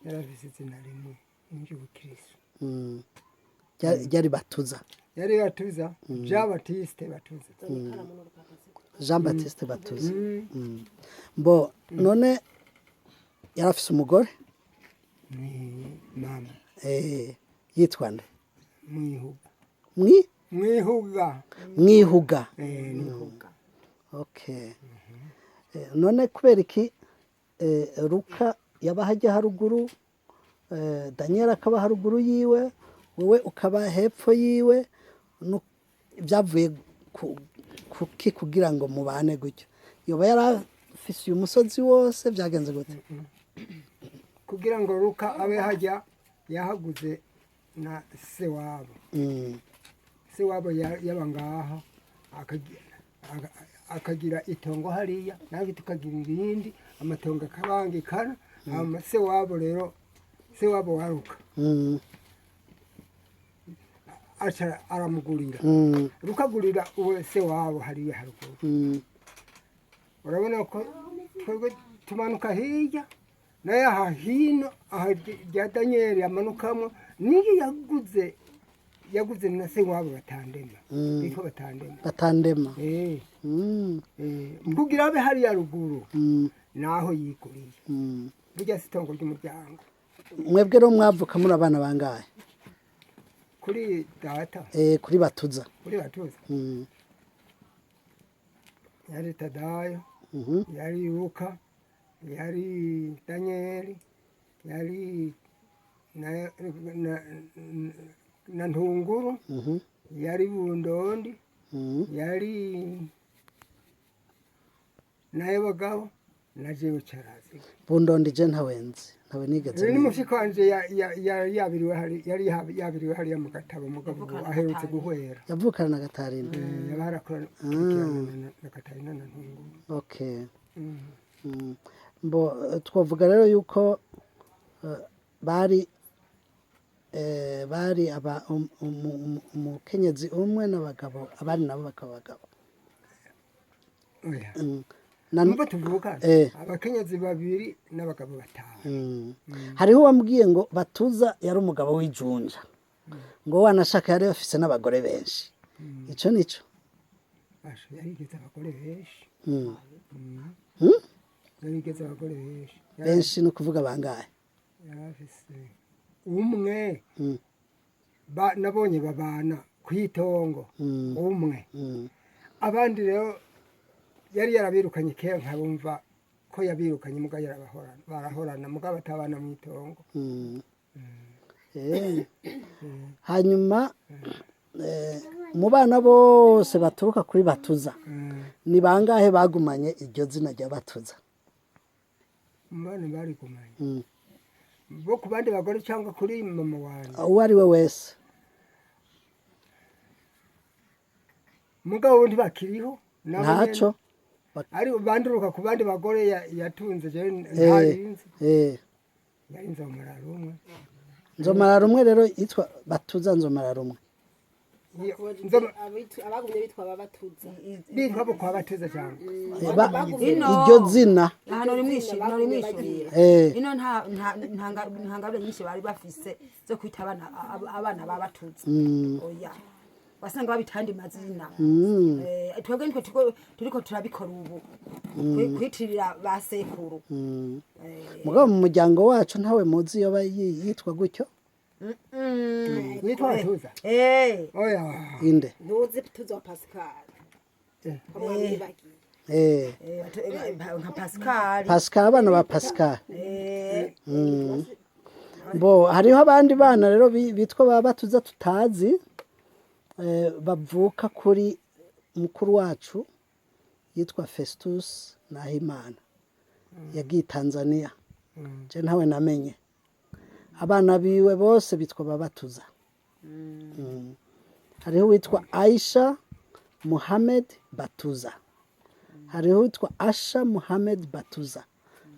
Yari afise izina rimwe n'iry'ubukristo. Ryari Batuza. Yari Batuza Jean Baptiste Batuza. Jean Baptiste Batuza. Mbo none yari afise umugore? Ni mama. Yitwa nde? Mwihuga. Mwi Mwihuga. Mwihuga. Mwihuga. Okay. None kubera iki Ruka yaba hajya haruguru, Daniel akaba haruguru yiwe, wowe ukaba hepfo yiwe, byavuye kuki kugira ngo mubane gutyo? Yoba yarafise uyu musozi wose, byagenze gute? Kugira ngo Ruka abe hajya, yahaguze na se wabo. Se wabo yaba ngaha, akagira itongo hariya, natwe tukagira irindi, amatongo akabangikana. Hama se wabo rero, se wabo wa Ruka, aca aramugurira. Rukagurira uwo se wabo hariya haruguru. Urabona ko twebwe tumanuka hirya, nayo aha hino aha rya Daniyeli amanukamo, niyo yaguze na se wabo Batandema. Bitwa Batandema. Batandema. Eh. Kugira abe hariya ruguru, naho yiguriye. Burya si itongo ry'umuryango. Mwebwe rero mwavuka muri abana bangahe? Kuri data? Kuri Batuza. Kuri Batuza? Yari Tadayo, yari Luka, yari Daniyeli, yari na Ntunguru, yari Bundondi, yari nayo bagabo na jewe Carazi. Bundondi je ntawe nzi, ntawe nigeze Ni menya. mushiki wanje yari yabiriwe hari, yari yabiriwe hariya mu gatabo, mugabo ubu aherutse guhwera. Yavukana na Gatarina? Yaba harakorana na Katarina na Ntunguru. Okay. Mbo twavuga rero yuko bari aba umukenyezi umwe n'abagabo, abandi nabo bakaba abagabo. Oya. Na Numva tuvukana abakenyezi babiri n'abagabo batanu. Hariho uwambwiye ngo Batuza yari umugabo w'ijunja, ngo wanashaka yari afise n'abagore benshi. Ico nico? Asha, yarigeze abagore benshi. Yarigeze abagore benshi. Benshi ni ukuvuga bangahe? Yari afise umwe. Nabonye babana kw'itongo, umwe. Abandi rero yari yarabirukanye kera, nkabumva ko yabirukanye, muga yarabahorana, barahorana, muga batabana mu itongo. Hanyuma mu bana bose baturuka kuri Batuza, ni bangahe bagumanye iryo zina rya Batuza? Mu bana barigumanye, bo ku bandi bagore cyangwa kuri mama wanjye? Uwo ari we wese. Mugabo ntibakiriho nabo Ntaco. nyene. Ari banduruka ku bandi bagore yatunze, jewe ntarinzi. Yari Nzomara rumwe. Nzomara rumwe rero yitwa Batuza Nzomara rumwe. Abagumye bitwa Babatuza. Bitwa bo kwa Batuza cyangwa? Ino. Iryo zina. Aha nori mwishurira. Ino nta ngabire nyinshi bari bafise zo kwita abana babatuza. Oya, wasanga babita andi mazina. Twebwe nitwe turiko turabikora ubu, kwitirira ba sekuru. Mugabo mu muryango wacu ntawe muzi yoba yitwa gutyo? Witwa Batuza? Eh. Oya. Inde? Ntuzi Tuza wa Pascal? Ko mwamwibagiye? Nka Pascal. Pascal, abana ba Pascal. Bo hariho abandi bana rero bitwa ba Batuza tutazi, bavuka kuri mukuru wacu yitwa Festus Nahimana, yagiye Tanzania. Je ntawe namenye. Abana biwe bose bitwa Babatuza. Hariho uwitwa Aisha Muhammad Batuza, hariho uwitwa Asha Muhammad Batuza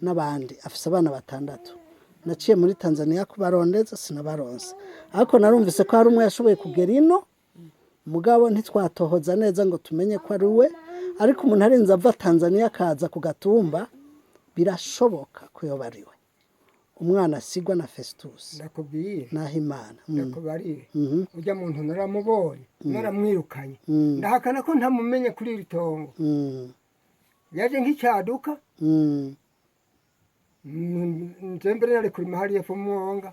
n'abandi. Afise abana batandatu. Naciye muri Tanzania kubarondeza, sinabaronse, ariko narumvise ko hari umwe yashoboye kugera ino, mugabo ntitwatohoza neza ngo tumenye ko ari we. Ariko umuntu arinze ava Tanzania akaza ku Gatumba, birashoboka ko yoba ari we. Umwana asigwa na Festus Ndakubwira. Nahimana. Ndakubarire, ujya muntu naramubonye, naramwirukanye, ndahakana ko ntamumenye kuri iri tongo. Yaje nk'icyaduka. Nje mbere nari kurima hariya epfo mwonga,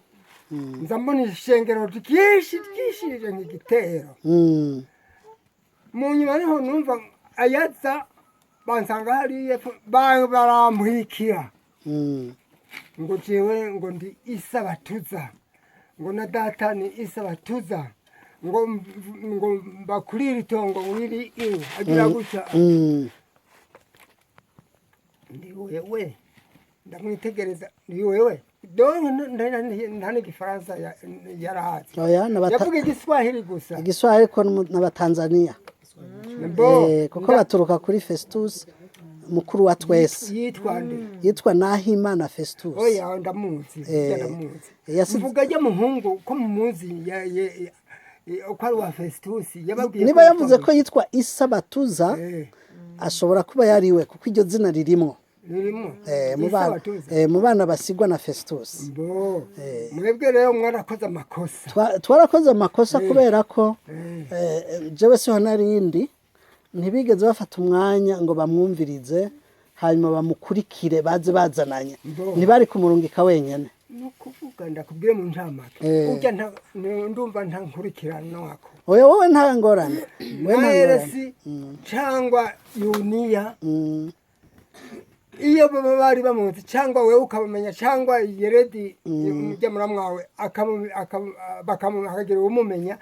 nza mbona ishengero ryinshi ryishije nk'igitero. Mu nyuma niho numva ayaza bansanga hariya epfo, barampwikira ngo jewe ngo ndi Isabatuza, ngo na data ni Isabatuza, ngo mbakurire itongo wiri iwe agira gutya. Ndi wewe, ndamwitegereza, ndi wewe donc nta n'igifaransa yarazi. Oya, Yavuga igiswahili gusa. Igiswahili, ariko n'abatanzania. Bo. Kuko baturuka kuri Festus mukuru wa twese. Yitwa nde? Yitwa Nahimana Festus. Oya, ndamuzi. Ndamuzi. Mvuga ajya muhungu ko mumuzi uko ari uwa Festus yababwiye. Niba yavuze ko yitwa Isabatuza, ashobora kuba yariwe kuko iryo zina ririmo. Ririmo. Mu bana. Isabatuza. Mu bana basigwa na Festus. Bo mwebwe rero mwarakoze amakosa. Twarakoze amakosa kubera ko jewe siho narindi, ntibigeze bafata umwanya ngo bamwumvirize, hanyuma bamukurikire, baze bazananye. Ntibari kumurungika wenyene. Ni ukuvuga ndakubwire mu ncamake, ujya ndumva nta nkurikirano wako. Oya, wowe nta ngorane, wowe nta Na ngorane. Eresi cyangwa Yuniya, iyo baba bari bamuzi, cyangwa wewe ukabamenya, cyangwa Yeredi ujya muramwawe akagira uwumumenya.